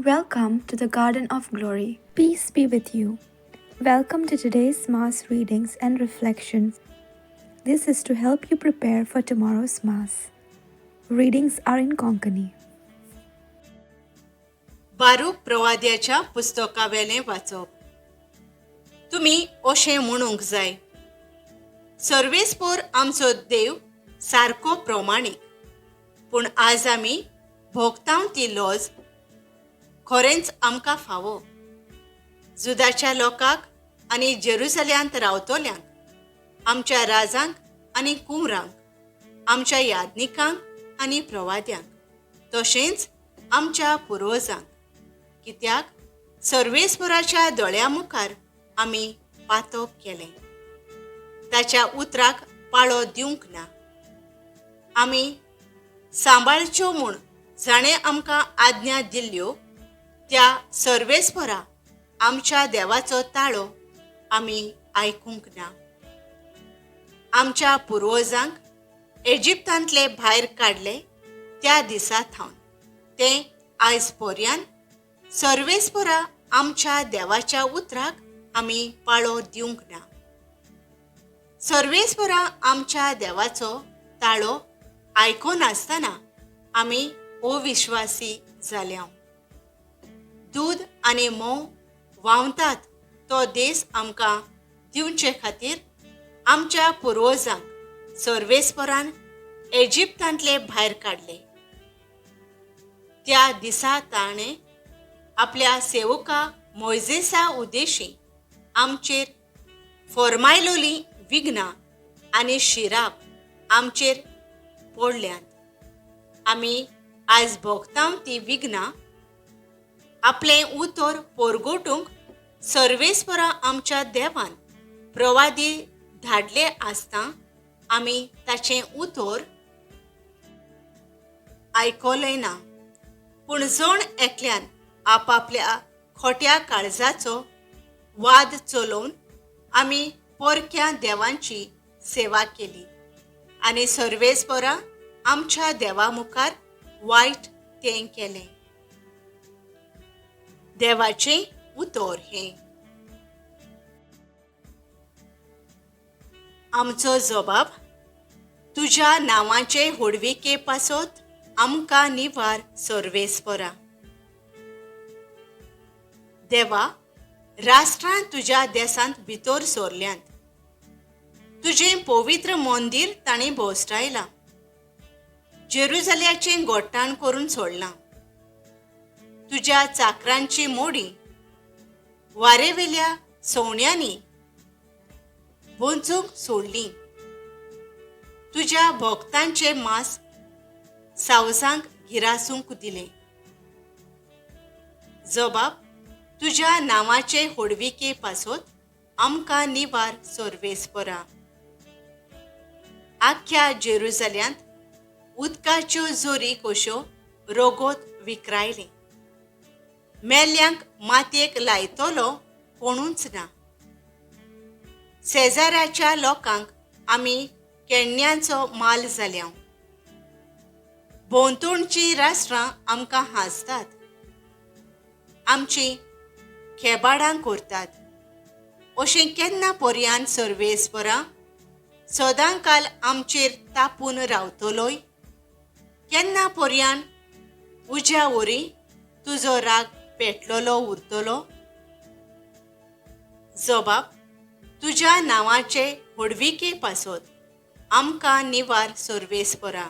Welcome to the Garden of Glory. Peace be with you. Welcome to today's Mass readings and reflections. This is to help you prepare for tomorrow's Mass. Readings are in Konkani. Baruch प्रवाद्याच्या पुस्तकावेलें वाचप. तुमी अशें म्हणूंक जाय, सर्वेस्पोर आमचो देव सारको प्रमाणीक, पूण आज आमी भोगतांव ती लॉज खरेंच आमकां फावो. जुदाच्या लोकांक आनी जेरुसल्यांत रावतल्यांक, आमच्या राजांक आनी कुंवरांक, आमच्या याज्ञिकांक आनी प्रवाद्यांक, तशेंच आमच्या पुर्वजांक, कित्याक सर्वेस्पराच्या दोळ्या मुखार आमी पातक केलें, ताच्या उतराक पाळो दिवंक ना. आमी सांबाळच्यो म्हूण जाणें आमकां आज्ञा दिल्ल्यो त्या सर्वेस्परा आमच्या देवाचो ताळो आमी आयकूंक ना. आमच्या पुर्वजांक एजिप्तांतले भायर काडले त्या दिसा थावन तें आयज पर्यान सर्वेस्परा आमच्या देवाच्या उतराक आमी पाळो दिवंक ना. सर्वेस्परा आमच्या देवाचो ताळो आयकनासतना आमी अविश्वासी जाल्या. दूद आनी म्होंव व्हांवतात तो देस आमकां दिवचे खातीर आमच्या पुर्वजांक सर्वेस्परान एजिप्तांतले भायर काडले. त्या दिसा ताणें आपल्या सेवका मोयजेसा उद्देशी आमचेर फॉर्मायलोलीं विघ्नां आनी शिराप आमचेर पडल्यांत. आमी आयज भोगतांव ती विघ्नां आपलें उतर पोरगोटूंक सर्वेस्परा आमच्या देवान प्रवादी धाडले आसता आमी ताचें उतर आयकलें ना. पूण जण एकल्यान आपापल्या खोट्या काळजाचो वाद चलोवन आमी परक्या देवांची सेवा केली आनी सर्वेस्परा आमच्या देवा मुखार वायट तें केलें. देवाचें उतर हें. आमचो जबाब, तुज्या नांवाचे होडविके पासत आमकां निवार सर्वेस्परा. देवा, राष्ट्रां तुज्या देसांत भितर सोरल्यांत, तुजें पवित्र मंदीर तांणी भोंवस्टायलां, जेरुजाल्याचें गोट्टाण करून सोडलां. तुज्या चाकरांची मोडी वारेवेल्या सवण्यांनी बोंचूंक सोडली. तुज्या भोगतांचें मांस सावजांक गिरासूंक दिलें. जबाब, तुज्या नांवाचे होडविके पासत आमकां निवार सर्वेस्परा. आख्ख्या जेरुजाल्यांत उदकाच्यो जोरी कश्यो रोगोत विकरायलें. मेल्ल्यांक मातयेक लायतलो कोणूच ना. शेजाऱ्याच्या लोकांक आमी केण्यांचो माल जाल्या. भोंवतणचीं राष्ट्रां आमकां हांसतात, आमची खेबाडां करतात. अशें केन्ना पर्यान सर्वेस्परा सदां काल आमचेर तापून रावतलोय? केन्ना पर्यान उज्या वरी तुजो राग पेटलोलो उरतलो? जबाब, तुज्या नांवाचे होडविके पासत आमकां निवार सर्वेस्परा.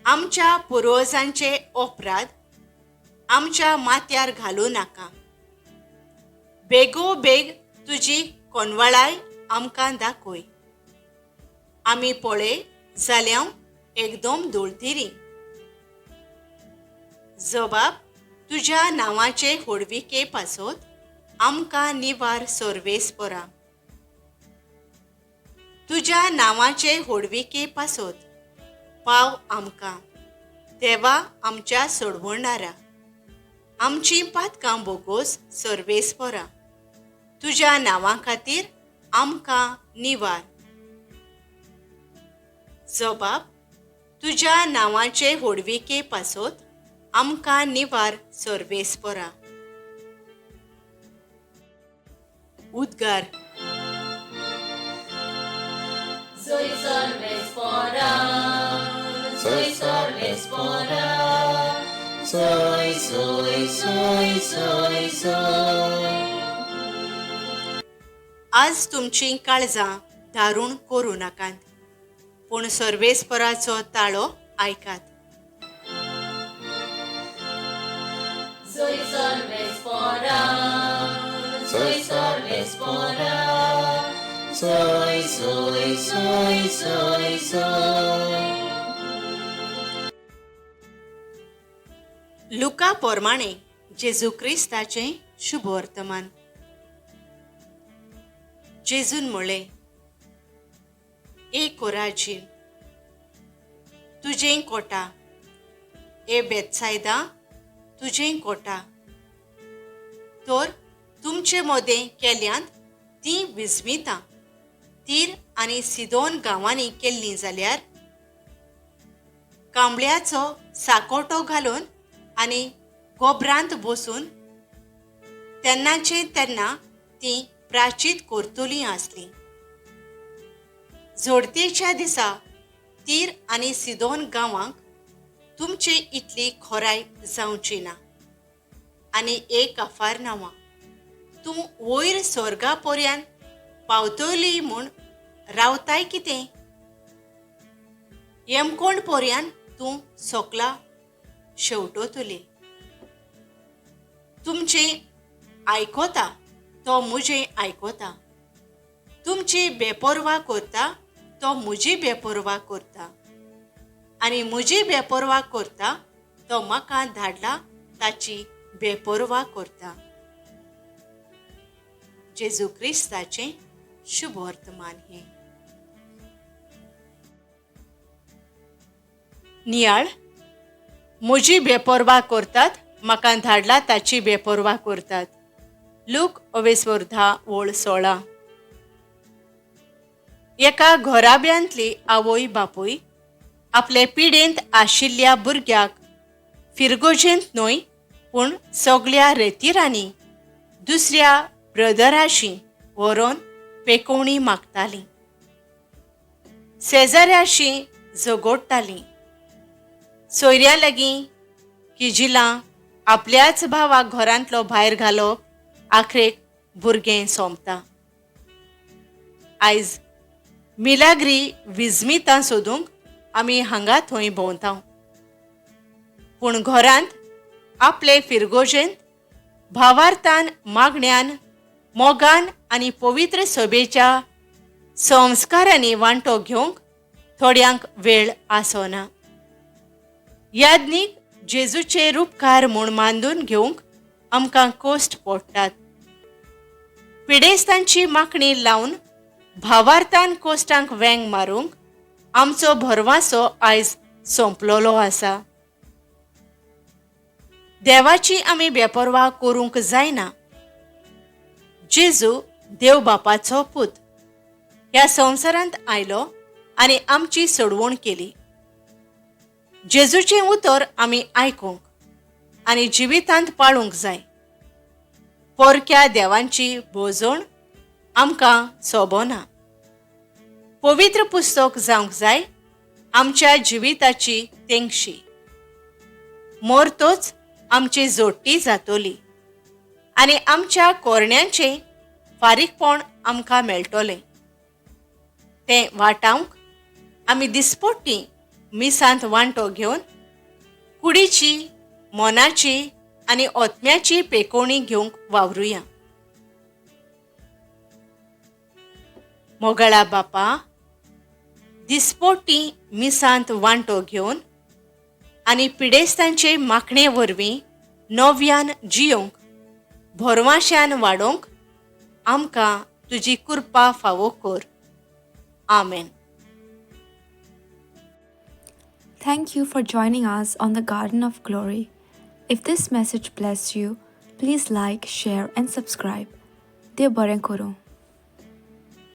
आमच्या पुर्वजांचे अपराध आमच्या माथ्यार घालूं नाका. बेगोबेग तुजी कोनवळाय आमकां दाखय. आमी पळय जाल्यार एकदम दुळदिरी. जबाब, तुज्या नांवाचे होडविके पासत आमकां निवार सर्वेस्परा. तुज्या नांवाचे होडविके पासत पाव आमकां देवा आमच्या सोडवणारा. आमचीं पातकां बोगोस सर्वेस्परा. तुज्या नांवा खातीर आमकां निवार. जबाब, तुज्या नांवाचे होडविके पासत आमकां निवार सर्वेस्परा. उद्गार. Soy सर्वेस्परा, soy सर्वेस्परा, soy soy soy soy soy. आज तुमचीं काळजां दारूण करूं नाकात, पूण सर्वेस्पराचो ताळो आयकात. Soy सर्वेस्परा, soy सर्वेस्परा, soy soy soy soy soy. लुका पोरमाणे जेजू क्रिस्ताचें शुभवर्तमान. जेजून म्हळें, ए कोराजीन, तुजें कोटा, ए बेतसायदा, तुजें कोटा, तर तुमचे मदें केल्यांत तीं विस्मितां तीर आनी सिदोन गांवांनी केल्लीं जाल्यार कांबळ्याचो साकोटो घालून आनी गोबरांत बसून तेन्नाचे तेन्ना तीं प्राचीत करतलीं आसलीं. जोडतेच्या दिसा तीर आनी सिदोन गांवांक तुमचे इतली खोराय जावची ना. आनी एक अफार नांवां, तूं वयर स्वर्गा पर्यंत पावतली म्हूण रावताय कितें? येमकोंड पर्यंत तूं सोकला शेवटोतली. तुमचें आयकोता तो म्हजें आयकोता, तुमची बेपर्वा करता तो म्हजी बेपर्वा करता, आनी म्हजी बेपर्वा करता तो म्हाका धाडला ताची बेपर्वा करता. जेजू क्रिस्ताचें शुभवर्तमान हें. नियाळ. म्हजी बेपर्वा करतात म्हाका धाडला ताची बेपर्वा करतात. लूक अवेस्वर 10:16. एका घराब्यांतली आवय बापूय आपले पिडेंत आशिल्ल्या भुरग्याक फिरगोजेंत न्हय पूण सगळ्या रेतिरांनी दुसऱ्या ब्रदराशी व्हरोन पेकोवणी मागतालीं, शेजाऱ्याशी झगडटालीं, सोयऱ्यां लागीं किजिलां, आपल्याच भावाक घरांतलो भायर घालप, आखरेक भुरगें सोंपता. आयज मिलाग्री विजमितां सोदूंक आमी हांगा थंय भोंवता, पूण घरांत आपले फिरगोजेंत भावार्थान, मागण्यान, मोगान आनी पवित्र सभेच्या संस्कारांनी वांटो घेवंक थोड्यांक वेळ आसना. याज्ञीक जेजूचे रुपकार म्हूण मानून घेवंक आमकां कोश्ट पडटात. पिडेस्तांची मागणी लावन भावार्थान कोश्टांक वेंग मारूंक आमचो भरवासो आयज सोंपलोलो आसा. देवाची आमी बेपर्वा करूंक जायना. जेजू देव बापाचो पूत ह्या संवसारांत आयलो आनी आमची सोडवण केली. जेजूचें उतर आमी आयकूंक आनी जिवितांत पाळूंक जाय. पोरक्या देवांची भोजण आमकां सोबना. पवित्र पुस्तक जावंक जाय आमच्या जिविताची तेंगशी. मोरतोच आमची जोडटी जातली आनी आमच्या कोरण्यांचें फारीकपण आमकां मेळटलें. तें वाटावंक आमी दिसपट्टी मिसांत वांटो घेवन कुडीची, मनाची आनी ओतम्याची पेकोवणी घेवंक वावरुया. मोगळा बापा, दिसपोटी मिसांत वांटो घेवन आनी पिडेस्तांचे मागणे वरवीं नव्यान जियोंक, भरवाश्यान वाडोवंक आमकां तुजी कृपा फावो कर. आमेन. Thank you for joining us on the Garden of Glory. If this message blessed you, please like, share, and subscribe. देव बरें करूं.